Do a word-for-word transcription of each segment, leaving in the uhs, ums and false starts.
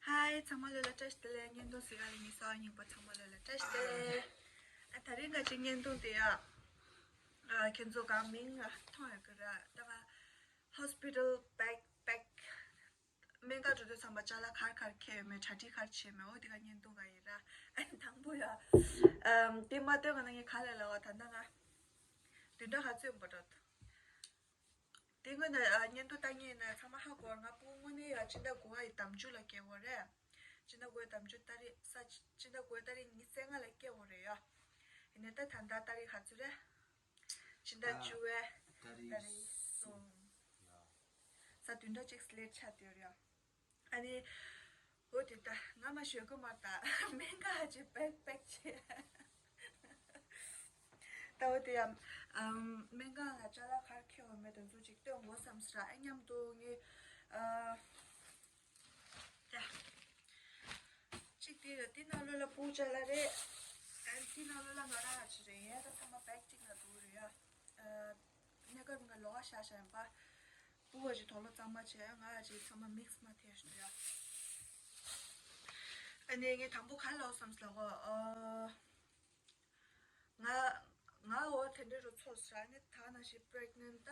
ཧའི། ཚང་མ་ལོ་ལ་བཀྲ་ཤིས་བདེ་ལེགས། བརྙན་ཐུང་གཟིགས་ག་ལ་ཉི་ཤུ་རྩ་གཉིས་པ་ཚང་མ་ལོ་ལ་བཀྲ་ཤིས་བདེ་ལེགས། ཨ། ད་རིང་ང་ཅིག་བརྙན་ཐུང་དེ་ཡ། ཨ། ཁྱེད་ཚོ་གང་མིང་ང་མཐོང་ཡོད་ཀྱི་ར། ད་ང་ཧོ་སི་པི་ཊལ་བེག་པེག་སྨན་ཁང་འགྲོ་དུས་ཙམ་པ་ཅ་ལག་ག་རེ་ག་རེ་འཁྱེར་ཡོད་མེད། གྲ་སྒྲིག་ག་རེ་བྱས་མེད། འོ་དེ་ག་བརྙན་ཐུང་ག་ཡིན་ར། ཨ་ནི་དང་པོ་ཡ། ཨམ། དེ་མ་སྟོན་ག་ན་ངས་ག་ལ་ལབ་པ། ད་ལྟ་ང་བདུན་ཕྲག་ག་ཚོད་ཡིན་པ་འགྲོ། དེ་སྔོན་ནས་ཨ་བརྙན་ཐུང་ལྟ་མཁན་ཡིན་ན་ཚང་མ་ཧ་གོ། ང་སྤུ་གུ་དངོས་གནས་ཡ་སྤྱི་ཟླ་དགུ་པ་ཡི་ཟླ་མཇུག་ལ་སྐྱེས་པ་རེད། སྤྱི་ཟླ་དགུ་པའི་ཟླ་མཇུག་ཏ་རིག་ས། སྤྱི་ཟླ་དགུ་པའི་ཏ་རིག་ཉི་ཤུ་རྩ་ལྔ་ལ་སྐྱེས་པ་རེད་ཡ། ཡིན་ནའི་ད་ད་ལྟ་ཏ་རིག་ག་ཚོད་རེད། སྤྱི་ཟླ་བཅུ་པའི་ཏ་རིག་གསུམ། ས་བདུན་ཕྲག་གཅིག་སླེབས་ཆགས་བསྡད་ཡོད་རེད་ཡ། ཨ་ནི། འོ་དེ་ད་ང་མ་ཞོད་གི་མ་ད་སྨན་ཁང་ཅིག་པེག་པེག་བྱས། ད་འོ་དེ་ཡང་ཨམ། སྨན་ཁང་ལ་ཅ་ལག་ག་རེ་འཁྱེར་ཡོད་མེད་དེ་ཚོ་ཅིག་སྟོན་དགོས་བསམ་སོང་ར། ཨ་མཉམ་དུ་ངས་ཨ། ཡ། གཅིག་དེ་རེད། དེ་ནང་ལོགས་ལ་སྤུ་གུ་ཅ་ལག་རེད། ཨ་དེ་ནང་ལོགས་ལ་ང་རང་ཨ་ཅེ་རེད། ཡ་ད་ཚང་མ་བེག་གཅིག་ནང་འདུག་རེད་ཡ། ཨ། གནས་སྐབས་ང་ལོགས་ཀ་བཞག་བཞག་ཡིན་པ། སྤུ་གུ་ཅིག་དོགས་སློང་གཙང་མ་བྱས། ང་ཅིག་ཚང་མ་མིག་སི་མ་ཐེབས་ཤག་ཡ། ཨ་ནི་ངས་དང་པོ་ག་ལབ་བསམ་སོང་ལབ་གོ། ཨ། ང་ང་འོ་དེ་འདྲ་རུ་ཚོར་སོང་། ཨ་ནི་ད་ནང་བཞིན་པི་རེག་ནེན་ཊི་ད།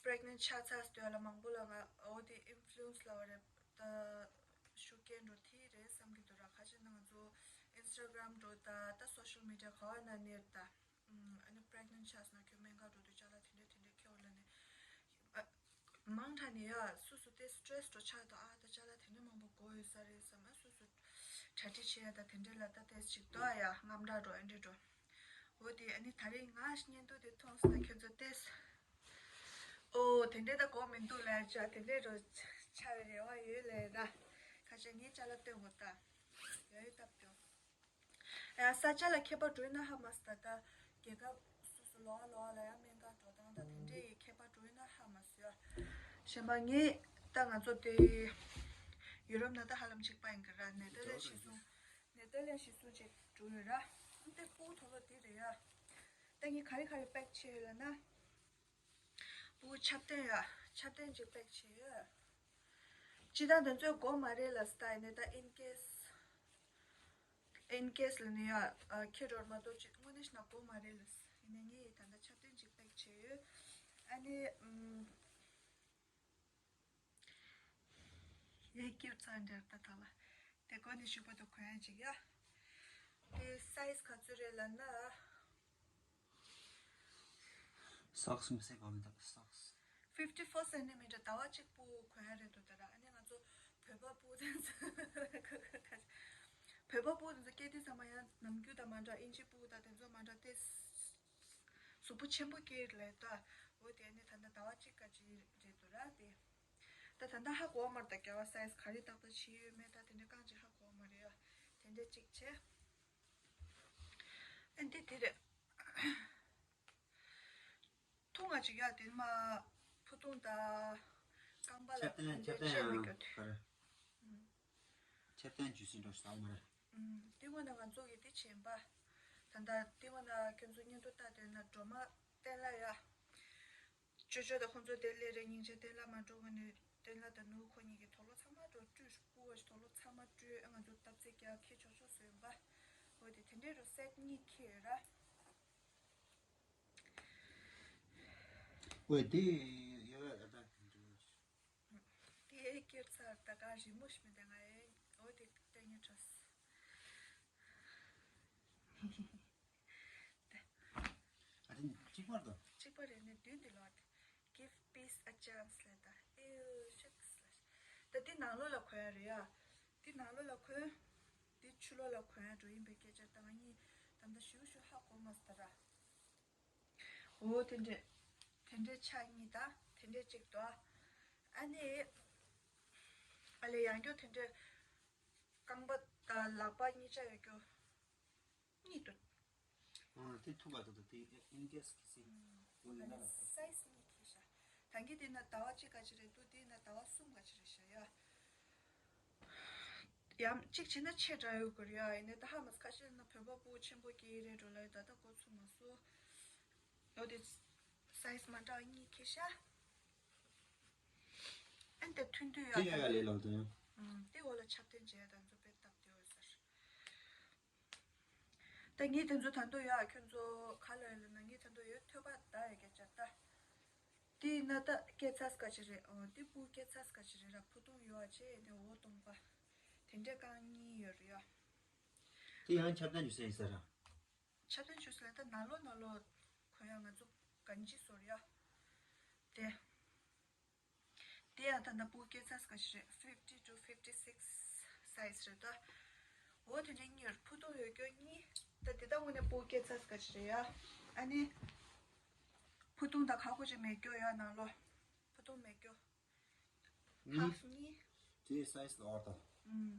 པི་རེག་ནེན་ཊི་ཆགས་ཚར་དུས་ལ་མང་པོ་ལ་ང་འོ་དེ་ཨིན་ཕུ་ལུ་ཨེན་སི་ལབ་པ་རེད་ད། ཤུགས་རྐྱེན་འགྲོ་དེ་རེད་བསམ་གྱི་འདུག་ར། ཁ་ཤས་ནང་ང་ཚོ་ཨིན་སི་ཊ་གྷ་རམ་འགྲོ་ད། ད་སོ་ཤལ་མི་ཌི་ཡ་ག་བ་ན་གནས་ད། ཨ་ནི་པི་རེག་ནེན་ཊི་ཆགས་སོང་ན་ཁྱོད་སྨན་ཁང་འགྲོ་དུས་ཅ་ལག་དེ་འདྲ་དེ་འདྲ་འཁྱེར་ལབ་ནས། ཨ། མང་དྲགས་ནས་ཡ་སོ་སོ་དེ་སི་ཊེ་རེ་སི་འགྲོ་ཆགས་འདུག་ཨ་ད་ཅ་ལག་དེ་འདྲ་མང་པོ་དགོས་ཡོད་ས་རེད་བསམ། ཨ་སོ་སོ་གྲ་སྒྲིག་བྱེད་ཡ་ད་དེ་འདྲ་ལ་ད་ཏོག་ཙམ་ཅིག་འདུག་ཨ། ཡ་དངངས་སྐྲག་འགྲོ་ཨེ་འདྲ་འགྲོ། འོ་དེ་ཨ་ནི་ད་རེས་ང་བརྙན་ཐུང་དེ་མཐོང་སོང་ན་ཁྱོད་ཚོ་ཏོག་ཙམ། ཨོ་དེ་འདྲ་ད་དགོས་མི་འདུག་ལབ་ཡ་ཅིག་དེ་འདྲ་འགྲོ་ཆགས་པའི་རེ་བ་ཡོད་ལབ་ཡ་ད། ཁ་ཤས་ངའི་ཅ་ལག་སྟོན་དགོས་ད། ཡ་ཡོད་སྟབས་ཀྱོ། ཡང་ས་ཆ་ལ་ཁྱད་པར་འགྲོ་ཡོད་ན་ཧ་མ་སོང་། ད་ལྟ་རྒྱལ་ཁབ་སོ་སོ་ལོགས་ལོགས་ལ་ཡང་སྨན་ཁང་འགྲོ་སྟངས་དང་དེ་འདྲའི་ཁྱད་པར་འགྲོ་ཡོད་ན་ཧ་མ་སོང་། གཞན་པ་ངས་ད་ང་ཚོ་དེ་ཡུ་རོབ་ནང་ད་ཧ་ལམ་གཅིག་པ་ཡིན་གི་ར། ནེ་ཐར་ལེན་གཞི་བཟུང་། ནེ་ཐར་ལེན་གཞི་བཟུང་བྱས་འགྲོ་ཡོད་ར། དེ་སྤུ་གུ་དོགས་སློང་དེ་རེད་ཡ། ད་ངས་ག་རེ་ག་རེ་པེག་བྱས་ཡོད་ལབ་ན། སྤུ་གུ་ཆབ་གདན་ཡ། ཆབ་གདན་ཅིག་པེག་བྱས་ཡོད། སྤྱིར་བཏང་དེ་ཚོས་དགོས་མ་རེད་ལབ་སོང་། ད་ཡིན་ནའི་ད་ཨིན་ཀེ་སི། ཨིན་ཀེ་སི་ལབ་ནས་ཡ། ཨ། ཁྱེད་རོར་མ་གཏོགས་ཅིག་དངོས་གནས་ན་དགོས་མ་རེད་ལབ་སོང་། ཡིན་ནའི་ངས་ད་ལྟ་ཆབ་གདན་ཅིག་པེག་བྱས་ཡོད། ཨ་ནི། ཨམ། ཡའི་སྐྱིད་ཚར་འདྲ་ད་ད་ལ། དེ་གོ་ནས་ཞུགས་པ་དང་གོན་ཡ་ཅིག་ཡ། དེ་སའི་ཛི་ག་ཚོད་རེད་ལབ་ན། སོག་སི་མི་སེ་གོ་མི་འདུག་སོག་སི། fifty four centimeter། ཟླ་བ་གཅིག་སྤུ་གུ་གོན་ཡ་རེད་འདུག་ད་ར། ཨ་ནི་ང་ཚོ་བོད་པ་སྤུ་གུ་དེ་ཚོ། བོད་པ་སྤུ་གུ་དེ་ཚོ་སྐྱེ་དུས་ཙམ་པ་ཡང་ནམ་རྒྱུན་དང་མ་འདྲ། ཨིན་ཇི་སྤུ་གུ་དང་དེ་ཚོ་མ་འདྲ་སྟེ། གཟུགས་པོ་ཆེན་པོ་སྐྱེས་ལབ་ད། འོ་དེ་ནི་ད་ལྟ་ཟླ་བ་གཅིག་ག་ཅིག་རེད་འདུག་ར་དེ། ད་ད་ལྟ་ཧ་གོ་བ་མ་རེད། ད་རྒྱལ་བ་སའི་ཛི་ག་རེ་ཏག་ཏག་བྱས་ཡོད་མེད་ད་དེ་འདྲ་རྐང་གཅིག་ཧ་གོ་བ་མ་རེད་ཡ། དེ་འདྲ་གཅིག་བྱས། ཨ་འདི་དེ་རེད། ཐུང་ང་ཅིག་ཡ། དེ་མ་ཕུ་ཐུང་ད་རྐང་པ་ལ་ཆབ་གདན། དེ་འདྲ་ཆབ་གདན་བྱས་མི་ཡང་གྱོད་དེ། ག་རེ། ཨུམ། ཆབ་གདན་ཇུས་སི་འགྲོ་ཞིག་ཟ་མ་རེད། ཨུམ། དེ་སྔོན་ན་ང་ཚོ་གི་དེ་བྱས་པ། ད་ལྟ་དེ་སྔོན་ན་ཁྱོད་ཚོ་བརྙན་ཐུང་ལྟ་དེ་ན་སྒྲོལ་མ་བསྟན་ལ་ཡ། ཅོ་ཅོ་དང་ཁོང་ཚོ་དེ་སླེབས་རེད། སྙིང་རྗེ་བསྟན་ལ་མ་འགྲོ་གོ་ནས་བསྟན་ལ་དང་ནུ་ཁོ་གཉིས་ཀྱི་དོགས་སློང་ཚང་མ་འགྲོ་བཀྲུས། སྤུ་བ་ཞིག་དོགས་སློང་ཚང་མ་བཀྲུས། ཨ་ང་ཚོ་སྟབས་རྩེ་རྒྱག་ཁྱེད་ཆོག་ཆོག་བཟོས་པ། འོ་དེ་དེ་འདྲའི་རུ་སེ་ཊི་གཉིས་ཁྱེར་ར། ཝེ་དེ་ཡོད་ཨ་ད་དེ་འདྲ། དེ་ཁྱེར་ཚར་ད་ག་རི་མོ་ཞིག་མི་འདུག་ང་ཨེ། འོ་དེ་ལྟས་ངན་འཕྲོས། ཨ་དེ་གཅིག་པར་དང་། གཅིག་པ་རེད་ནས་མདུན་དེ་ལོག་དེ། Give peace a chance ལབ་ད། ཨེ་ཤག་ལབ། ད་དེ་ནང་ལོགས་ལ་གོན་ཡ་རེད་ཡ། དེ་ནང་ལོགས་ལ་གོན། དེ་ཕྱི་ལོགས་ལ་གོན་ཡ་འགྲོ་ཡིན་པའི་སྐད་ཆ་ད་ང་གཉིས་ད་ལྟ་ཞུ་ཞུ་ཧ་གོ་མ་སོང་ད་ར། འོ་དེ་འདྲས། དེ་འདྲས་ཆ་གཉིས་དང་དེ་འདྲས་གཅིག་དོ། ཨ་ནི། ཨ་ལས་ཡང་སྐྱོ་དེ་འདྲས། རྐང་པ་དང་ལག་པ་གཉིས་ཆ་ཡོད་སྐྱོ། གཉིས་འདུག་ཨ་དེ་ཐུག་ག་འདུག་དེ་ཨིན་ཀེ་སི་གི་སི། འོ་ཡིན་ན་ལ། སའི་ཛི་གཉིས་ཁྱེར་ཤག་ད་གིན་དེ་ན་ཟླ་བ་གཅིག་ག་ཅི་རེད་འདུག་དེ་ན་ཟླ་བ་གསུམ་ག་ཅི་རེད་ཤག་ཡ། ཡང་གཅིག་བྱས་ན་ཆེ་དྲགས་ཡོད་དགོས་རེད་ཡ། ཡིན་ནའི་ད་ཧ་མ་སོང་། ཁ་ཤས་ན་བོད་པ་སྤུ་གུ་ཆེན་པོ་སྐྱེ་ཡི་རེད་འགྲོ་ལབ་ཡོད། ད་ལྟ་གོ་ཚུགས་མ་སོང་། ལོ་དེ་སའི་ཛི་མ་འདྲ་བ་གཉིས་ཁྱེར་ཤག་ཨ་ནི་དེ་ཐུང་དུས་ཡ། དེ་ཡ་ཡ་ལས་ལོ་དེ་ཡང་། ཨུམ། དེ་འོག་ལ་ཆབ་གདན་བྱས་དང་ཚོ་དཔེ་སྟབས་བདེ་བོ་ཟེར། ད་ངས་དེ་ཚོ་ད་དུང་ཡ་ཁྱོད་ཚོ་ག་ལ་ཡོད་ལ་ན་ངས་ད་དུང་ཡོད་ཐོད་པ་ད་ཡོད་སྐད་ཆ་ད། དེ་ན་ད་སྐྱེ་ཚར་སྐད་ཆ་རེད། ཨོ་དེ་སྤུ་སྐྱེ་ཚར་སྐད་ཆ་རེད་ར། ཕུ་ཐུང་ཡོད་བྱས་དེ་འོ་སྟོང་པ། དེ་འདྲས་རྐང་གཉིས་ཡོད་རེད་ཡ། དེ་ཡང་ཆབ་གདན་ཞུ་ས་ཡིན་ས་ར། ཆབ་གདན་ཞུ་ས་ལ་ད་ན་ལོ་ན་ལོ་ཁོ་ཡང་ང་ཚོ་གན་ཇི་བཟོ་རེད་ཡ། དེ། དེ་ཡང་ད་ལྟ་སྤུ་སྐྱེ་ཚར་སྐད་ཆ་རེད། fifty to fifty six size རེད་ད། འོ་དེ་འདྲ་གཉིས་ཡོད། ཕུ་ཐུང་ཡོད་རྒྱུ་གཉིས། ད་དེ་ད་དངོས་གནས་སྤུ་སྐྱེ་ཚར་སྐད་ཆ་རེད་ཡ། ཨ་ནི། ཕུ་ཐུང་ད་ཁག་པོ་ཅིག་མེད་རྒྱུ་ཡ་ནང་ལོ། ཕུ་ཐུང་མེད་རྒྱུ། གཉིས། ཧབ་གཉིས། དེའི་size ལ་བར་དང་། ཨུམ།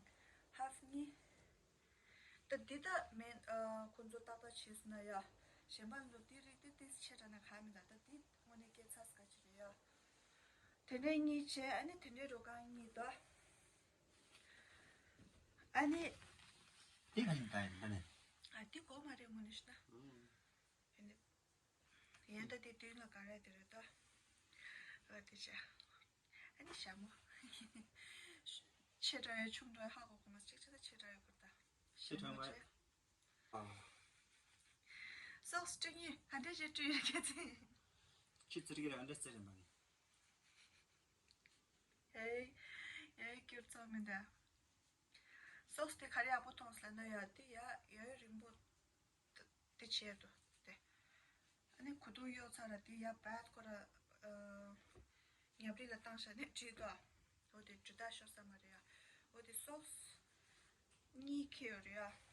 ཧབ་གཉིས། ད་འདི་ད་མེད། ཨ་ཁོ་ཚོ་ཏག་ཏག་བྱས་སོང་ན་ཡ། གཞན་པ་ཚོ་འདི་རིགས་འདི་ཏིས་ཆེ་དྲགས་ན་ག་མི་འདུག་ད་འདི་དངོས་གནས་སྐྱེ་ཚར་སྐད་ཆ་རེད་ཡ། དེ་འདྲའི་གཉིས་བྱས། ཨ་ནི་དེ་འདྲའི་རོ་རྐང་གཉིས་དོ། ཨ་ནི། དེ་ག་ཡིན་ད་ཡིན་ད་ནི། ཨ་འདི་གོ་མ་རེད་དངོས་གནས་ཤི་ན། ཨུམ། ཡིན་ད། ཡིན་ད་དེ་དུས་ལ་ག་རེ་དེ་རེད་ད། ཨ་དེ་བྱས། ཨ་ནི་ཞྭ་མོ། ཆེ་དྲགས་ཡ་ཆུང་དྲགས་ཧ་གོ་གོ་མ་གཅིག་ཆེ་ད་ཆེ་དྲགས་ཡ་གོ་ད། ཆེ་དྲགས་མ་རེད། ཨ། སོགས་སྤྲིང་ཡིན་ཧ་འདྲེ་ཞེ་སྤྲིང་ཡོད་ཁྱེད་ཚེ། ཁྱི་ཙི་རིགས་ར་ཧ་འདྲེ་ཙི་རེད་མ་ནི། ཨེ། ཨེ་སྐྱུར་ཚོགས་མི་འདྲ། སོགས་དེ་ག་རེ་ཡག་པོ་མཐོང་སོང་ལབ་ན་ཡ་དེ་ཡ་ཡ་ཡ་རིང་པོ། དེ་བྱས་འདུག་དེ། ཨ་ནི་གོས་ཐུང་གཡོག་ཚར་ར་དེ་ཡ་བད་ཁོ་ར། ཨ། ཉབ་རི་ལ་བཏང་བཞག་ནས་བྲིས་འདུག་འོ་དེ་འཇུ་ཐག་ཤོར་ས་མ་རེད་ཡ། འོ་དེ་སོགས་གཉིས་ཁྱེར་ཡོད་རེད་ཡ།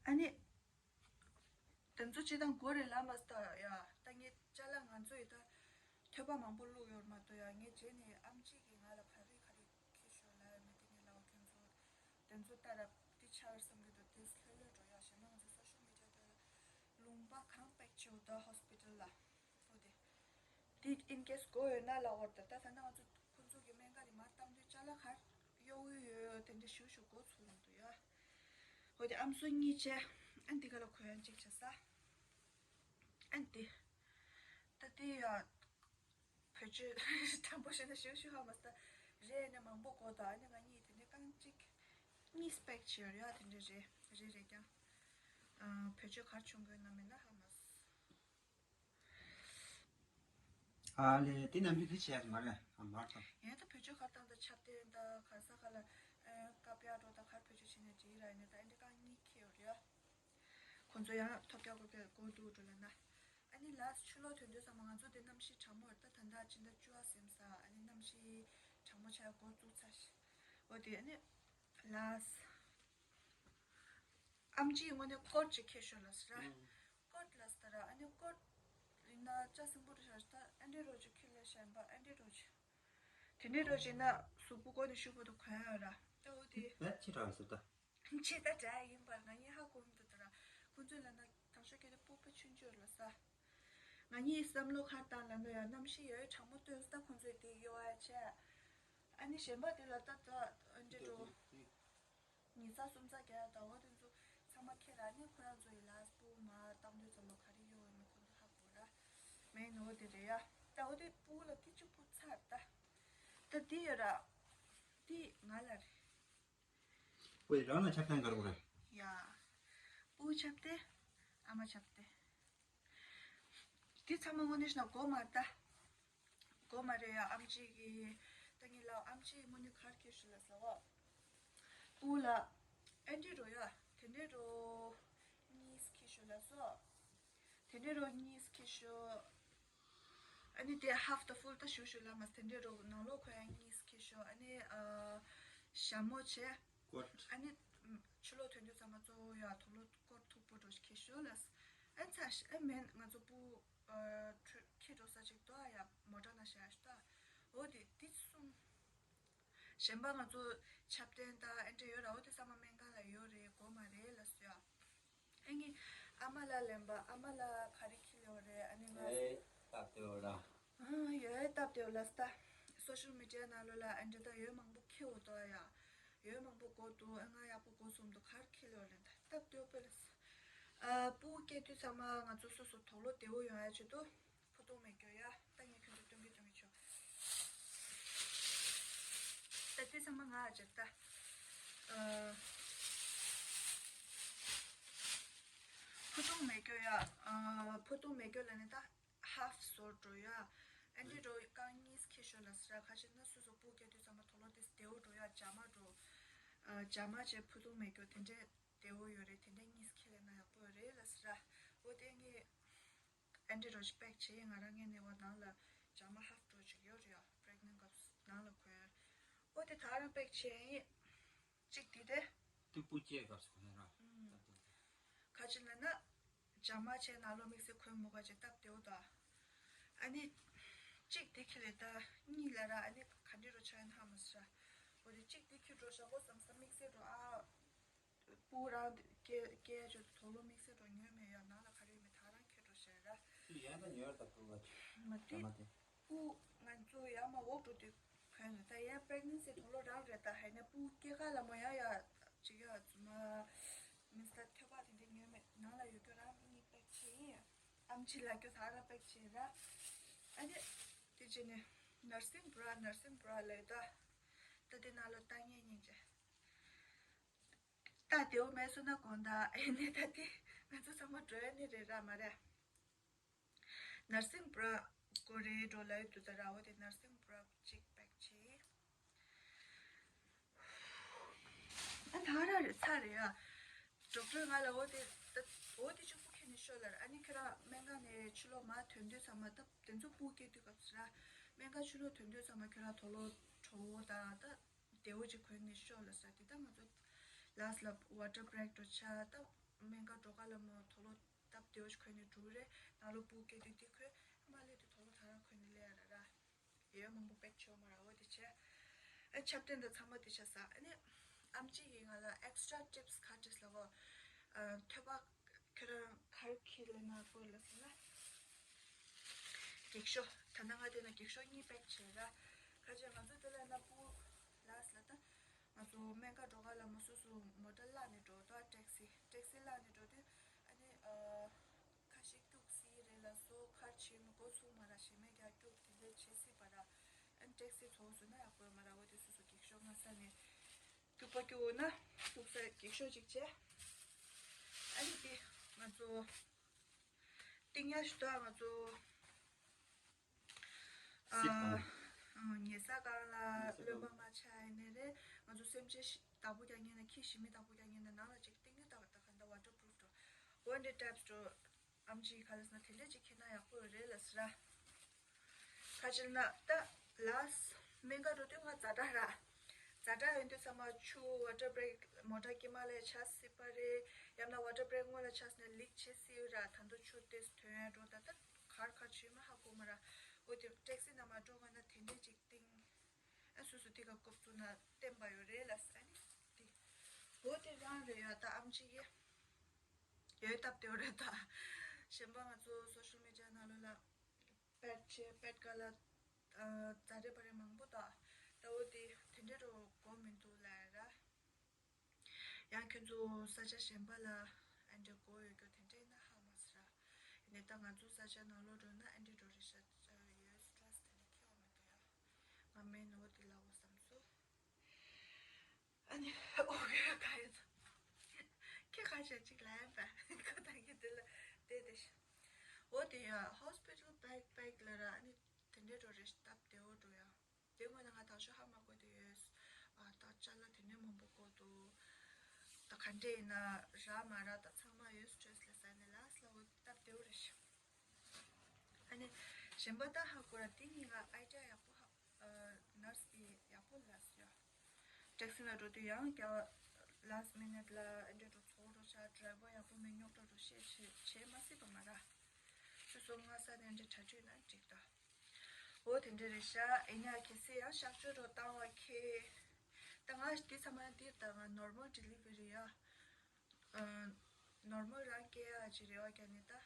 ཨ་ནི། དེ་ཚོ་སྤྱིར་བཏང་དགོས་རེད་ལབ་མ་སྟ་ཡ། ད་ངས་ཅ་ལག་ང་ཚོ་ཡི་ད་ཐོད་པ་མང་པོ་བླུགས་ཡོད་མ་གཏོགས་ཡ། ངས་རྗེས་ནས་ཨམ་ཆི་གིས་ང་ལ་ག་རེ་ག་རེ་ཁྱེར་ཤོག་ལབ་ཡ་མེད། དེ་ངས་ལབ་པ་ཁྱོད་ཚོ་དེ་ཚོ་ལྟ་ར་དེ་ཆགས་བསམ་གྱི་འདུག་དེ་ལྷོད་ལྷོད་འགྲོ་ཡ། གཞན་མ་ང་ཚོ་སོ་ཤལ་མི་ཌི་ཡ་དེ་ལ་ལུང་པ་གང་པེག་བྱེད་འོ་ད་ཧོ་སི་པི་ཊལ་ལ། འོ་དེ། དེ་in case དགོས་ཡོད་ན་ལབ་འོར་ད། ད་ད་ནང་ང་ཚོ་ཁོ་ཚོ་གི་སྨན་ཁང་ནས་མར་བཏང་དུས་ཅ་ལག་ག་རེ་གཡོག་ཡོད་ཡོད་དེ་འདྲ་ཞུ་ཞུ་འགོ་ཚུགས་ཡོང་འདུག་ཡ། འོ་དེ་ཨམ་སྲུ་གཉིས་བྱས། ཨ་འདི་ག་ལ་གོ་ཡང་གཅིག་བྱས་ས། ཨ་འདི། ད་དེ་ཡ། བེད་སྤྱོད་དྲང་པོ་བཤད་ན་ཞུ་ཞུ་ཧ་མ་སྟ། རེད་ནས་མང་པོ་གོ་ད། ཨ་ནི་ང་གཉིས་དེ་འདྲ་རྐང་གཅིག་གཉིས་པེག་བྱས་ཡོད་རེད་ཡ། དེ་འདྲ་རེད་རེད་རེད་ཀྱང་། ཨ་བེད་སྤྱོད་ག་རེ་བྱུང་དགོས་ན་མེད་ན་ཧ་མ་སྟ། ཨ་ལེ་དེ་ནམ་རྒྱུན་དེ་བྱས་མ་རེད་ཨ་མར་དང་། ཡང་ད་བེད་སྤྱོད་ག་རེ་བཏང་ད་ཆབ་གདན་ད་ག་ས་ག་ལ་ཨ་ཀ་པ་ཡ་འགྲོ་ད་ག་རེ་བེད་སྤྱོད་བྱས་ནས་བྲིས་ར་ཡིན་ན་ད་ཨ་འདྲ་རྐང་གཉིས་ཁྱེར་ཡོད་རེད་ཡ། ཁོང་ཚོ་ཡང་ཐོབ་རྒྱག་དགོས་པའི་སྐོར་འདུག་འགྲོ་ལ་ན། ཨ་ནི་ལ་ཕྱི་ལོགས་ཐོན་དུས་ཙམ་པ་ང་ཚོ་དེ་གནམ་གཤིས་གྲང་མོ་རེད་ད། ད་ལྟ་ཕྱི་ཟླ་བཅུ་པ་ཟིན་ས། ཨ་ནི་གནམ་གཤིས་གྲང་མོ་ཆགས་འགོ་བཙུགས་ཚར་ཤག་འོ་དེ་ཨ་ནི་ལ། ཨམ་ཆིས་དངོས་གནས་ཀོཊ་ཅིག་ཁྱེར་ཤོག་ལབ་ཟེར་ར། ཀོཊ་ལབ་ཟེར་ར། ཨ་ནི་ཀོཊ་ཡིན་ན་ལྕགས་སྲིན་པོ་རུ་ཤར་ད་ཨ་འདྲས་རོ་ཅིག་ཁྱེར་ལས་ཤར་བ་ཨ་འདྲས་རོ་ཅིག་དེ་འདྲས་རོ་ཅིག་ན་གཟུགས་པོ་མགོ་ནས་གཞུག་བར་དུ་གོན་ཡ་ར། ད་འོ་དེ། བེད་ཆེ་དྲགས་ཟེར་ད། ཆེ་ད་དྲགས་ཡིན་པར་ང་གཉིས་ཧ་གོ་མི་འདུག་ད་ར། ཁོང་ཚོས་ལབ་ན་དང་ཤོག་སྐད་དེ་སྤུ་པ་ཆུང་ཆུང་ལ་ས། ང་གཉིས་བསམ་བློ་ག་རེ་བཏང་ལབ་ན་ཡ་གནམ་གཤིས་ཡ་ཡོད་གྲང་མོ་སྟོན་ས་ད་ཁོང་ཚོས་དེ་གཡོ་བ་བྱས། ཨ་ནི་གཞན་པ་དེ་ལ་ད་ད་ཨ་འདྲས་འགྲོ། ཉི་ཚ་སུམ་ཚ་རྒྱག་ཡ་ད་འོ་དེ་ཚོ་ཚང་མ་ཁྱེར་ར། ཨ་ནི་ཁོ་རང་ཚོ་ཡི་ལ་སྤུ་མ་བཏང་དུས་ཙམ་པ་ག་རེ་གཡོ་ཡོད་མེད་ཁོ་ཚོ་ཧ་གོ་ར། མེད་ནོ་དེ་རེད་ཡ། ད་འོ་དེ་སྤུ་ལ་དེ་གཅིག་པུ་ཚར་ད། ད་དེ་ཡོད་ར། དེ་ང་ལ་རེད། ཝེ་རང་ལ་ཆབ་གདན་ག་རེ་དགོས་རེད། ཡ། སྤུ་ཆབ་གདན། ཨ་མ་ཆབ་གདན། དེ་ཚང་མ་དངོས་གནས་ན་གོ་མ་ད། གོ་མ་རེད་ཡ། ཨམ་ཆི་གིས་ད་ངས་ལབ། ཨམ་ཆི་དངོས་གནས་ག་རེ་ཁྱེར་ཤོག་ལབ་ཟེར་བ། སྤུ་ལ་ཨ་འདྲས་རོ་ཡ། དེ་འདྲས་རོ་གཉིས་ཁྱེར་ཤོག་ལབ་སོ། དེ་འདྲས་རོ་གཉིས་ཁྱེར་ཤོག་ཨ་ནི་དེ་half the full ད་ཞུ་ཞུ་ལ་མ་དེ་འདྲས་རོ་ནང་ལོགས་ཁོ་ཡང་གཉིས་ཁྱེར་ཤོག་ཨ་ནི་ཨ་ཞྭ་མོ་བྱས། ཀོཊ། ཨ་ནི་ཕྱི་ལོགས་ཐོན་དུས་ཙམ་པ་གཙོ་བོ་ཡ་དུག་ལོག་ཀོཊ་མཐུག་པོ་འདྲ་ཞིག་ཁྱེར་ཤོག་ལ། ཨ་ཚ་ཤ་ཨ་མེན་ང་ཚོ་སྤུ་ཨ་ཁྱེར་འགྲོ་ས་ཅིག་ཏོ་ཡ་མོ་ཊ་ན་བཞག་ཤ་ཏོ། འོ་དེ་དེ་གསུམ། གཞན་པ་ང་ཚོ་ཆབ་གདན་དང་ཨེ་འདྲ་ཡོད་ར། འོ་དེ་ཚང་མ་སྨན་ཁང་ལ་ཡོད་རེད། དགོས་མ་རེད་ལབ་སོང་ཡ། ཨ་ནི་ཨ་མ་ལགས་ལབ་པ། ཨ་མ་ལགས་ག་རེ་ཁྱེར་ཡོད་རེད། ཨ་ནི་ང་ཨེ་སྟབས་བདེ་བོ་ར། ཨ་ཡོད་སྟབས་བདེ་བོ་ལབ་སྟ། སོ་ཤལ་མི་ཌི་ཡ་ནང་ལོགས་ལ་ཨེ་འདྲ་ད་ཡོད་མང་པོ་ཁྱེར་འོ་ཏོ་ཡ། ཡོད་མང་པོ་གོ་འདུག་ཨ་ང་ཡག་པོ་གོ་སོང་འདུག་ག་རེ་ཁྱེར་ཡོད་རེད་ད། སྟབས་བདེ་བོ་དཔེ་ལ་ས། ཨ་སྤུ་གུ་སྐྱེས་དུས་ཚང་མ་ང་ཚོ་སོ་སོ་དུག་ལོག་བདེ་བོ་ཡོང་ཡ་ཆེད་དུ། ཕུ་ཐུང་མེད་རྒྱུ་ཡ། ད་ངས་ཁྱོད་ཚོ་སྟོན་གི་སྟོན་གི་ཆོག་དེ་ཚང་མ་ང་ཨ་ཅག་ད། ཨ། ཕུ་ཐུང་མེ་སྐྱོ་ཡ། ཨ། ཕུ་ཐུང་མེ་སྐྱོ་ལ་ནི་ད་ཧབ་བཟོ་འགྲོ་ཡ། ཨ་འདྲི་འགྲོ་རྐང་གཉིས་ཁྱེར་ཤོག་ལ་ཟེར་ཁ་ཤས་ན་སོ་སོ་སྤུ་སྐྱེ་དུས་ཚང་མ་དོ་ལོ་དེ་བདེ་བོ་འགྲོ་ཡ་ཇ་མ་འགྲོ། ཨ། ཇ་མ་བྱས་ཕུ་ཐུང་མེ་སྐྱོ་དེ་འདྲས་བདེ་བོ་ཡོད་རེད། དེ་འདྲས་གཉིས་ཁྱེར་ལས་ན་ཡག་པོ་ཡོད་རེད་ལ་ཟེར། འོ་དེ་ངས་ཨ་འདྲི་འགྲོ་ཅིག་པེག་བྱས། ང་རང་ངས་ནས་བ་ནང་ལ་ཇ་མ་ཧབ་འགྲོ་ཅིག་ཡོད་རེད་ཡ། པྲེག་ནེན་སྐབས་ནང་ལ་གོན། འོ་དེ་ད་རང་པེག་བྱས་ཡིན། གཅིག་དེ་རེད། ཏུ་པུ་ཅེ་སྐབས་སུ་ཁོ་ན་ར། ཨུམ། ད་དུ། ཁ་ཅིག་ལ་ན། ཇ་མ་བྱས་ནང་ལོ་དམིགས་བསལ་གོན་མོ་ག་ཅིག་སྟབས་བདེ་བོ་ད། ཨ་ནི། གཅིག་དེ་ཁྱེར་ལས་ད་གཉིས་ལ་ར། ཨ་ནི་ག་འདྲི་རོ་ཆ་ཡིན་ཧ་མ་སི་ར། འོ་དེ་གཅིག་དེ་ཁྱེར་འགྲོ་ཤག་གོ་བསམ་ས་དམིགས་བསལ་འགྲོ་ཨ། སྤུ་རང་སྐྱེ་སྐྱེ་ཡ་ཆོད་དུ་དོ་ལོ་དམིགས་བསལ་འགྲོ་ཉོས་མེད་ཡ། ནང་ལ་ག་རེ་ཡོད་མེད་ད་རང་ཁྱེར་འགྲོ་ཤག་ར། ཡ་ད་ཉོས་ད་སྤུ་བ་ཆུ་མ་དེ། མ་དེ། སྤུ་ང་ཚོ་ཡར་མར་འོག་འགྲོ་དུས་གོན་ནས་ད་ཡར་པྲེག་ནན་སི་དོ་ལོ་རང་རེད་ད། ཧེ་ན་སྤུ་སྐྱེ་ཁ་ལ་མོ་ཡ་ཡ་ཅིག་ཡ་ཙུ་མ་མི་སྟ་ཐོད་པ་དེ་འདྲ་ཉོས་མེད། ནང་ལ་ཡོད་རྒྱུ་རང་གཉིས་པེག་བྱས་ཡིན། ཨམ་ཆི་ལ་རྒྱུ་ད་ར་པེག་བྱས་ར། ཨ་ནི་དེ་བྱས་ནས་ནར་སིང་བྷ་ར་ནར་སིང་བྷ་ར་ལས་ད། ད་དེ་ནང་ལ་ལྟ་ངེས་ཉིན་བྱས། ད་དེའོ་མེད་སོ་ན་གོང་ད་ཨེ་ནས་ད་དེ་ང་ཚོ་ཚང་མ་འགྲོ་ཡ་ནི་རེད་ར་མ་རེད། ནར་སིང་བྷ་ར་གོ་རེ་འགྲོ་ལ་ཡོད་དུ་ད་ར། འོ་དེ་ནར་སིང་བྷ་ར་གཅིག་པེག་བྱས། ཨ་ད་ར་རེད་ཚ་རེད་ཡ། ཌོག་ཊར་ང་ལ་འོ་དེ་ད་འོ་དེ་གཅིག་པུ་ཁྱེར་ནས་ཤོག་ལ་ར། ཨ་ནི་ཁྱེད་རང་སྨན་ཁང་ནས་ཕྱི་ལོགས་མ་ཐོན་དུས་ཚང་མ་ད་དེ་ཚོ་སྤུ་སྐྱེ་དུས་སྐབས་སུ་ར། སྨན་ཁང་ཕྱི་ལོགས་ཐོན་དུས་ཚང་མ་ཁྱེད་རང་དོ་ལོ་དྲོ་བོ་དང་ད། བདེ་བོ་ཅིག་གོན་ནས་ཤོག་ལ་ཟེར། དེ་ད་ང་ཚོ་ལ་སི་ལ་ཝ་ཊར་བྷེ་རེག་འགྲོ་ཆ་ད་སྨན་ཁང་འགྲོ་ག་ལ་མོ་དོ་ལོ་སྟབས་བདེ་བོ་ཅིག་གོན་ནས་འགྲོ་རེད། ནང་ལོ་སྤུ་སྐྱེ་དུས་དེ་གོན་མ་ལས་དུས་དོ་ལོ་ད་རང་གོན་ནས་ལས་ཡ་ར་ར། ཡོད་མང་པོ་པེག་ཆོག་མ་ར་འོ་དེ་བྱས། ཨ་ཆབ་ཏན་ད་ཚང་མ་དེ་བྱས་ས། ཨ་ནི་ཨམ་ཆི་གིས་ང་ལ་ཨེག་སི་ཊ་ར་ཊིབ་སི་ག་ཊིབ་སི་ལ་གོ་ཐོད་པ། ཁྱོད་རང་ག་རེ་ཁྱེར་ལས་ན་དགོས་ལ་ཟེར་ན། འགྱིག་ཤོག་ད་ལྟ་ང་དེ་ན་འགྱིག་ཤོག་གཉིས་པེག་བྱས་ར། ཁ་ཅིག་ང་ཚོ་དེ་ལ་ན་སྤུ་ལ་སི་ལ་ད། ང་ཚོ་སྨན་ཁང་འགྲོ་ག་ལ་མོ་སོ་སོ་མོ་ཊ་བརླག་ནས་འགྲོ་ད། ཊེག་སི་ཊེག་སི་བརླག་ནས་འགྲོ་དུས་ཨ་ནི་ཨ། ཁ་ཤས་སྐྱུག་སྲིད་རེད་ལ་སོ་ཁར་ཕྱིན་མི་གོ་ཚུགས་མ་ར། ཞེ་མེད་རྒྱག་སྐྱུག་དེ་འདྲས་བྱེད་སྲིད་པ་ར། ཨ་ནི་ཊེག་སི་ཚོ་བཟོས་ན་ཡག་པོ་ཡོད་མ་ར། འོ་དེ་སོ་སོ་འགྱིག་ཤོག་ང་ས་ནས། སྐྱུག་པ་སྐྱུག་ན་སྐྱུག་ས་འགྱིག་ཤོག་ཅིག་བྱས། ཨ་ནི་དེ་ང་ཚོ་གཏིང་ཡ་ཞུ་ད་ང་ཚོ་ཨ་སྲིད་པ་ཨ་ཉལ་ས་སྒང་ལ་ཉལ་ས་རློན་པ་སྒང་མ་ཆགས་ཡིན་ནའི་རེད། ང་ཚོ་སེམས་ཅན་ཞི་བདག་པོ་རྒྱག་མཁན་ན་ཁྱི་ཞི་མི་བདག་པོ་རྒྱག་མཁན་ན་ནང་ལ་ཅིག་གཏིང་ཡ་ད་ད་ག་འདྲ་ཝ་ཊར་པུ་རུབ་འགྲོ། འོ་འདྲའི་ཊེབ་སི་འགྲོ། ཨམ་ཆི་ག་ལ་སོང་ན་དེ་འདྲས་ཅིག་ཁྱེར་ན་ཡག་པོ་རེད་ལ་ཟེར་ར། ཁ་ཅིག་ན་ད་ལ་སི་སྨན་ཁང་འགྲོ་དུས་ང་ཛ་དྲག་ར། ཛ་དྲག་ཡོང་དུས་ཚང་མ་ཆུ་ཝ་ཊར་བྷེ་རེག་མོ་ཊ་དཀྱིལ་མ་ལ་ཆགས་སྲིད་པ་རེད། ཡང་ན་ཝ་ཊར་བྷེ་རེག་སྔོན་ལ་ཆགས་སོང་ན་ལིག་བྱེད་སྲིད་ཡོད་ར། ད་དུང་ཆུ་དེ་ཐོན་ཡ་འགྲོ་ད་ད་གར་གར་བྱེད་མ་ཧ་གོ་མ་ར། འོ་དེ་ཊེག་སི་ནང་མ་འགྲོ་ག་ན་དེ་འདྲས་ཅིག་གཏིང་། ཨ་སོ་སོ་དེ་ག་ཀོབ་ཚུགས་ན་བསྟན་པ་ཡོད་རེད་ལ་ཟེར་ནི་དེ། འོ་དེ་རང་རེད་ཡ། ད་ཨམ་ཆི་གི་ཡོད་སྟབས་བདེ་བོ་རེད་ད། གཞན་པ་ང་ཚོ་སོ་ཤལ་མི་ཌི་ཡ་ནང་ལོགས་ལ་པེད་ཆེ་པེད་ག་ལ་ཛ་རེ་པ་རེ་མང་པོ་ད། ད་འོ་དེ་དེ་འདྲས་རོ་གོ་མི་འདུག་ལ་ར། ཡང་ཁྱོད་ཚོ་ས་ཆ་གཞན་པ་ལ་ཨ་འདྲས་གོ་ཡོད་རྒྱུ་དེ་འདྲས་ན་ཧ་མ་སི་ར། ཡིན་ནའི་ད་ང་ཚོ་ས་ཆ་ནང་ལོགས་འགྲོ་ན་ཨ་འདྲས་འགྲོ་རེད་ཤག་ཡོད་སི་ཊེ་རེ་སི་དེ་ནི་ཁྱེད་འོ་མི་འདུག་ཡ། ང་མེད་ནོ་དེ་ལ་འོ་བསམ་སོ། ཨ་ནི་ཨོ་གེ་ག་ཡོད་ཚོ། ཁྱེད་ཁ་ཤས་གཅིག་ལ་ཡིན་པ་ཁོ་ད་གི་དེ་ལ་དེ་དེ་ཤ། འོ་དེ་ཡ་ཧོ་སི་པི་ཊལ་པེག་པེག་ལ་ར་ཨ་ནི་དེ་འདྲས་འགྲོ་རེད་སྟབས་བདེ་བོ་འགྲོ་ཡ། དེ་སྔོན་ན་ང་དང་ཤོ་ཧ་མ་གོ་དེ་ཡོད། ཨ་ད་ཅ་ལག་དེ་འདྲས་མང་པོ་གོ་འདུག་ད་ག་འདྲས་ཡིན་ན་རག་མ་རག་ད་ཚང་མ་ཡོད་སི་ཊེ་རེ་སི་ལ་ཟ་ནས་ལ་སི་ལ་འོ་སྟབས་བདེ་བོ་རེད་ཤག་ཨ་ནི་གཞན་པ་ད་ཧ་གོ་ར་དེ་གཉིས་ང་ཨའི་ཌི་ཡ་ཡག་པོ་ཧ། ཨ་ནར་སི་དེ་ཡག་པོ་ལ་སི་ཡ། ཊེག་སི་ན་འགྲོ་དུས་ཡང་བསྐྱར་ལ་སི་མི་ནིཊ་ལ་ཨ་འདྲས་འགྲོ་ཚོགས་འགྲོ་ཆ་ཌི་རའི་བར་ཡག་པོ་མེད་རྙོག་དྲ་འགྲོ་བཤད་བྱེད་བྱེད་མ་སྲིད་པ་མ་ར། སོ་སོ་སྔ་ས་ནས་འདྲས་གྲ་སྒྲིག་ན་འགྲིག་ད། འོ་དེ་འདྲས་རེད་ཤག་ཨེ་ཉ་གལ་སྲིད་ཡང་གཤག་བཅོས་འགྲོ་བཏང་བ་ཁེ། ད་ང་དེ་ཚང་མ་ཡང་དེ་ད་ང་ནོར་མལ་ཌི་ལི་ཝ་རི་ཡ། ཨ་ནོར་མལ་རང་སྐྱེ་ཡ་ཅིག་རེ་བ་རྒྱག་ནས་ད།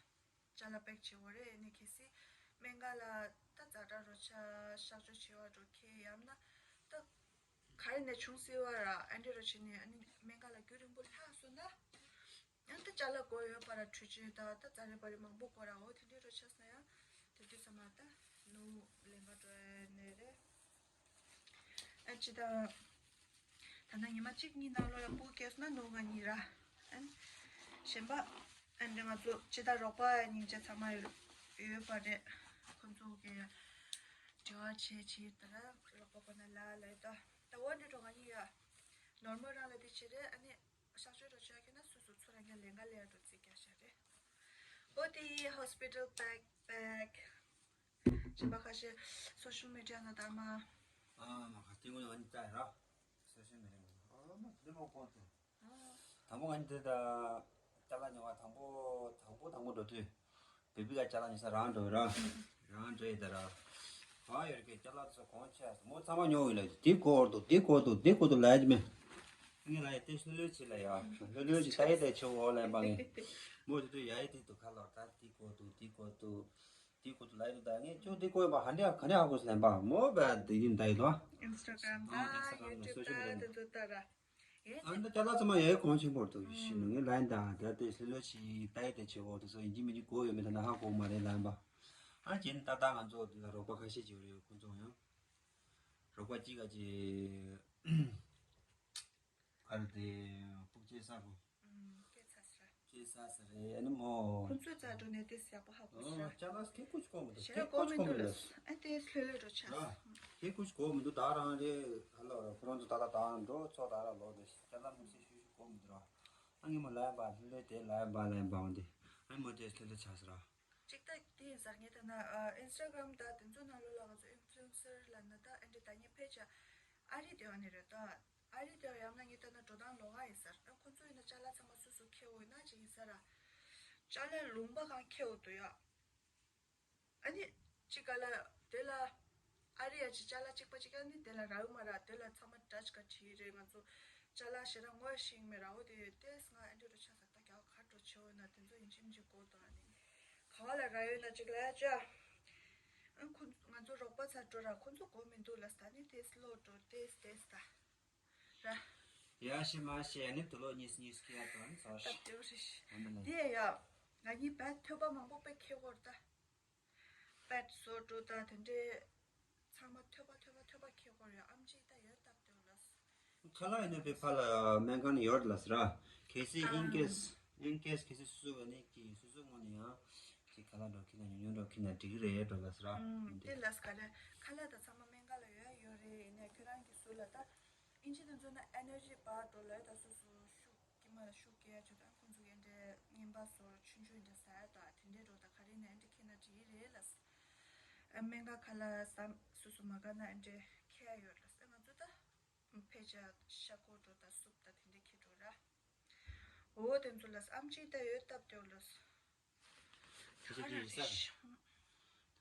ཅ་ལག་པེག་བྱེད་དགོས་རེད། ཨ་ནི་གལ་སྲིད་སྨན་ཁང་ལ་ད་ཛ་དྲག་རོ་ཆ་གཤག་བཅོས་བྱེད་པ་འགྲོ་ཁེ་ཡང་ན་ད་ག་རེ་ནས་བྱུང་སྲིད་པ་ར་ཨ་འདྲས་རོ་བྱེད་ནས་ཨ་ནི་སྨན་ཁང་ལ་རྒྱུན་རིང་པོ་ལྷག་སོང་ན་ཡང་ད་ཅ་ལག་དགོས་ཡོད་པ་ར་འཕྲུལ་ཆས་ད་ད་ཛ་རེ་པ་རེ་མང་པོ་དགོས་ར། འོ་དེ་འདྲས་རོ་ཆགས་སོང་ན་ཡང་དེ་དུས་ཚང་མ་ད་ནུ་ལེན་ག་འགྲོ་ཡ་ནས་རེད། ཨ་ཅི་ད། ད་ནང་ཉི་མ་གཅིག་གཉིས་ནང་ལོགས་ལ་སྤུ་གུ་སྐྱེས་སོང་ན་ནུ་ང་གཉིས་ར། ཨན། གཞན་པ། ཨན་དེ་ང་ཚོ་ཅི་ད་རོགས་པ་སྙིང་རྗེ་ཚང་མ་ཡོད་ཡོད་པ་རེད། ཁོང་ཚོ་གི་དྲི་བ་བྱེད་བྱེད་ད་ར་རོགས་པ་ཁོ་ན་ལ་ལ་ད་ད་འོ་འདི་འགྲོ་ང་གཉིས་ཡ། ནོར་མལ་རང་ལ་དེ་བྱེད་རེད། ཨ་ནི་གཤག་བཅོས་འགྲོ་བྱས་ཀྱི་ན་སུ་སུ་ཚོ་རང་གི་ལས་ཀ་ལས་འགྲོ་རྩིས་རྒྱག་བྱ་རེད། འོ་དེ་ཡི་hospital backpack གཞན་པ་ཁ་ཤས་social media ན་ད་མ། ཨ་མ་ཁ་སྟེང་ངོས་ནས་ང་གཉིས་ལྟ་ཡ་ར། social media ན་ཨ་མ་དེ་མ་གོང་དུ། དང་པོ་ང་གཉིས་དེ་ད་ཅ་ལག་ཉོ་བ་དང་པོ་དང་པོ་དང་པོ་འགྲོ་དུས། བེ་བི་ལ་ཅ་ལག་ཉོ་ས་རང་འགྲོ་ར། རང་འགྲོ་ཡི་ད་ར། ཨ་ཡོད་ཀྱི་ཅ་ལག་ཚོ་གོང་ཆེ་མོ་ཚང་མ་ཉོ་ཡི་ལ་དེ་གོ་འདུག་དེ་གོ་འདུག་དེ་གོ་འདུག་ལ་ཡ་མེ། ངས་ལ་ཡ་དེ་ལྷོད་ལྷོད་བྱེད་ལ་ཡ་ལྷོད་ལྷོད་བྱེད་ལྟ་ཡི་དེ་ཆེ་བོ་ལ་ཡ་པ་ངས། མོ་དེ་དུས་ཡ་ཡི་དེ་འདུག་ཁ་ལོར་ད་དེ་གོ་འདུག་དེ་གོ་འདུག་དེ་གོ་འདུག་ལ་ཡ་འདུག་ད་ངས་ཁྱོད་དེ་གོ་ཡི་པ་ཧ་འདྲ་ག་འདྲ་ཧ་གོ་སི་ལ་ཡ་པ་མོ་བས་དེ་ཡིན་ད་ཡི་ལོ། Instagram ད་ཨ་Instagram ལ་YouTube social media ད་དེ་ཚོ་ལྟ་ར། ཨ་ནི་ཅ་ལག་ཚང་མ་ཡའི་གོང་ཆེན་པོར་འདུག་ཤི་ནུ་ངའི་ལན་དང་ད་ལྟའི་ལྷོད་ལྷོད་ཆི་ལྟ་ཡི་དེ་ཆེ་བོ་དེ་ཚོ་ཡིན་གཅིག་མིན་གཅིག་གོ་ཡོད་མེད་ད་ན་ཧ་གོ་མ་རེད་ལན་པ། ཨ་ཅེན་ཏ་ཏ་ང་ཚོ་འདི་ལ་རོགས་པ་ཁ་ཤས་ཅིག་ཡོད་རེད། ཁོང་ཚོ་ཡང་རོགས་པ་གཅིག་ག་ཅི་ཨ་རུ་དེ་སྤུག་ཅེ་ས་གོ་སྐད་ཚ་ས། ཅེ་ས་ས་རེད་ཨ་ནི་མོ། ཁོང་ཚོའི་རྩ་འགྲོ་ནས་དེ་ཡག་པོ་ཧ་གོ་ཨོ་ཤི་ར། ཅ་ལག་སྐད་ཁུ་ཅི་གོ་མི་འདུག་ཞེ་ར་སྐད་ཁུ་གོ་ཅི་མི་གོ་མི་འདུག་ལ། འདུག་ཨ་དེ་ལྷོད་ལྷོད་འགྲོ་ཆ། ར་སྐད་ཁུ་ཅི་གོ་མི་འདུག་ད་རང་རེད་ཧ་ལོ་ར་ཁོ་རང་ཚོ་ད་ད་ད་འགྲོ་ཚོ་ད་ར་ལོ་དེ་ཅ་ལག་མི་སེ་ཤུ་ཤུ་གོ་མི་འདུག་ར། ཨ་ངས་མོ་ལ་བ་ལྷོད་ལྷོད་དེ་ལ་བ་ལ་བ་འོང་དེ་ཨ་མོ་དེ་ལྷོད་ལྷོད་ཆ་ས་ར། ཅིག་ད་དེ་ཡིན་ཟེར་ངས་ད་ན་ཨ་Instagram ད་དེ་ཚོ་ནང་ལོ་ལ་ང་ཚོ་influencer ལ་ན་ད་ཨ་འདྲེ་ད་ངས་ཕལ་ཆེར་ཨ་རི་དེ་བ་ནས་རེད་ད། ཨ་རི་དེ་ཡང་ན་ངས་ལྟ་ན་འགྲོ་སྟངས་ལོགས་ཀ་ཡིན་ཟེར། ཨ་ཁོ་ཚོ་ཡིན་ན་ཅ་ལག་ཚང་མ་སོ་སོ་ཁྱེར་འོ་ན་ཅིག་ཡིན་ཟེར་ར། ཅ་ལག་ལུང་པ་གང་ཁྱེར་འོ་དུ་ཡ། ཨ་ནི་ཅི་ག་ལ་དེ་ལ་ཨ་རི་ཡ་ཅི་ཅ་ལག་གཅིག་པ་ཅིག་ཨ་ནི་དེ་ལ་ར་ཡོད་མ་ར་དེ་ལ་ཚང་མ་འདྲ་ཅིག་ག་བྲིས་རེད། ང་ཚོ་ཅ་ལག་ཞེ་དྲག་ངོ་ཤེས་མེད་ར། འོ་དེ་ཏེས་ང་ཨ་འདྲེ་རུ་ཆ་ས་ད་རྒྱ་ག་འགྲོ་ཆེ་འོ་ན་དེ་ཚོ་ཡིན་ཅིམ་ཅིག་གོ་དོ་ཨ་ནི་ག་བ་ལ་ར་ཡོད་ན་ཅིག་ལ་ཡ་ཅ། ཨ་ཁོ་ང་ཚོ་རོགས་པ་ཚ་འགྲོ་ར་ཁོ་ཚོ་གོ་མི་འདུག་ལ་ད་ནི་ཏེས་ལོ་འགྲོ་ཏེས་ཏེས་ད། ར། ཡ་ཤི་མ་ཤི་ཡ་ནི་དུ་ལོ་གཉིས་གཉིས་ཀྱི་ཡ་དོན་ཚོ་ཤི། སྟབས་བདེ་བོ་རེད་ཤི། ཨ་མ་ལ་དེ་ཡ། ང་གཉིས་བད་ཐོད་པ་མང་པོ་པད་ཁེ་གོར་ད། བད་སོ་འགྲོ་ད་དེ་འདྲའི། ཚང་མ་ཐོད་པ་ཐོད་པ་ཐོད་པ་ཁེ་གོར་ཡ་ཨམ་ཅི་ད་ཡོད་སྟབས་བདེ་བོ་ལ། ཁ་ལག་ཡིན་ན་པེ་ཕ་ལ་སྨན་ཁང་ནས་ཡོད་ལ་ཟེར་ར། གལ་སྲིད་ཨིན་ཀེས་ཨིན་ཀེས་གལ་སྲིད་སུ་སུ་ག་ནས་ཀྱི་སུ་སུ་ངོ་ནས་ཡང་ཀྱི་ཁ་ལག་འགྲོ་ཁྱི་ན་ཉུང་ཉུང་འགྲོ་ཁྱི་ན་འགྲིག་རེད་འགྲོ་ལ་ཟེར་ར། ཨུམ་དེ་ལ་ཟེར་ག་རེ་ཁ་ལག་ད་ཚང་མ་སྨན་ཁང་ལ་ཡོད་ཡོད་རེད། ཡིན་ནའི་ཁྱོད་རང་གི་སུ་ལ་ད་ཨིན་ཇི་དེ་ཚོ་ན་ཨེ་ནར་ཇི་བར་འགྲོ་ལ་ད་སུ་སུ་ཤུགས་ཀྱི་མ་ལ་ཤུགས་རྒྱག་ཆུ་ད་ཁོང་ཚོ་གི་ཨེ་འདྲའི་ངན་པ་སོ་ཆུང་ཆུང་ཨེ་འདྲ་ཟ་ཡ་ད་དེ་འདྲའི་འགྲོ་ད་ག་རེ་ན་ཨེ་འདྲ་ཁྱི་ན་འགྲིག་རེད་ལ་ཟེར། སྨན་ཁང་ཁ་ལག་ཟ་སུ་སུ་མ་ག་ན་ཨེ་འདྲ་ཁྱི་ཡོད་ལ་ཟེར། ང་ཚོ་ད། ཕལ་ཆེར་ཤ་ཁོག་འགྲོ་དང་སུབ་དང་དེ་འདྲ་ཁྱི་འགྲོ་ར། འོ་དེ་ཚོ་ལ་ཨམ་ཅི་ད་ཡོད་སྟབས་དེ་ལ། ཁྱི་ཁྱི་ཡིན་ས་རེད།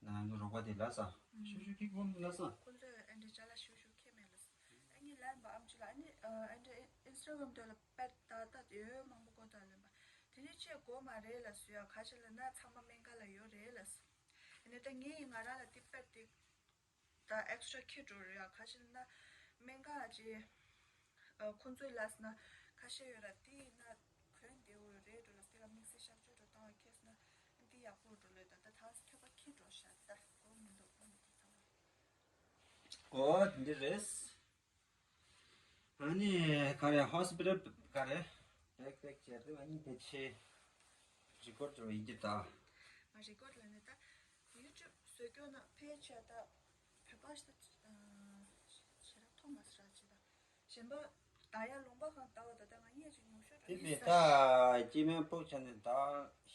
ད་ང་རོགས་པ་དེ་ལ་ས། ཤུ་ཤུ་ཁྱི་གོམ་ལ་ས། ཁོ་ཚོས་ཨ་འདྲ་ཅ་ལག་ཤུ་ཤུ་ཁྱི་མེད་ལ་ས། ཨ་ནི་ལན་པ་ཨམ་ཅི་ལ་ཨ་ནི་ཨ་འདྲ་ཨིན་སི་ཊ་གྷ་རམ་དེ་ལ་པད་ད་ད་ཡོད་མང་པོ་གོ་ད་ལན་པ། དེ་འདྲ་ཅི་གོ་མ་རེད་ལ་སུ་ཡ་ཁ་ཆེ་ལ་ན་ཚང་མ་སྨན་ཁང་ལ་ཡོད་རེད་ལ་ས། ཨ་ནི་ད་ངས་ང་རང་ལ་དེ་པད་དེ། ད་ཨེག་སི་ཊ་ར་ཁྱི་འགྲོ་རེད་ཡ། ག་ཅི་ན་སྨན་ཁང་ཅི་ཁོང་ཚོའི་ལས་ན་ཁ་ཤས་ཡོད་ར། དེ་ཡིན་ན་གོན་བདེ་བོ་རེད་འགྲོ་ལ། དེ་ལ་དམིགས་བསལ་གཤག་བཅོས་འགྲོ་བཏང་བ་ཁེས་ན་འདི་ཡག་པོ་འགྲོ་ལོས། ད་ད་ཐང་ཐོད་པ་ཁྱི་འགྲོ་ཤག་ད་གོ་མི་འདུག་གོ་མི་འདུག་ད། ཨོ་འདི་རེད། ཨ་ནི་ག་རེ་ཧོ་སི་པི་ཊལ་ག་རེ་བེག་པེག་བྱས་ཏེ་ཨ་ནི་ཕལ་ཆེར་རི་ཀོཌ་འགྲོ་ཡིན་གྱི་ད། ང་རི་ཀོཌ་ལ་ནི་ད་ཡུ་ཊུབ་བཟོ་སྐྱོ་ན་ཕལ་ཆེར་ད་བོད་པ་ཞིག་ད་ཞེ་དྲག་མཐོང་མ་སྲིད་ར་ཅི་ད། གཞན་པ་ད་ཡ་ལུང་པ་གང་ལྟ་བ་ད་ད་ང་གཉིས་ཅིག་ཉུང་ཤོས་འགྲོ་དེ་ཡིན་ས། ད་སྐྱེ་དམན་ཕུག་ཆ་ནས་ད་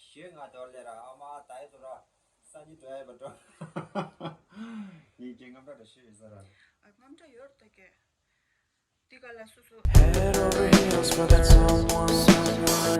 ཞོད་ང་དོར་ལས་ར་ཨ་མ་ད་ཡ་དུ་ར་ས་ཉི་འགྲོ་ཡ་བ་འགྲོ། ངས་ཀྱི་རྔམ་དྲག་འགྲོ་ཤོད་ཡོད་ས་ར། ཨ་རྔམ་དྲག་ཡོད་ད་གས། དེ་ག་ལ་སུ་སུ། Head over heels for that someone.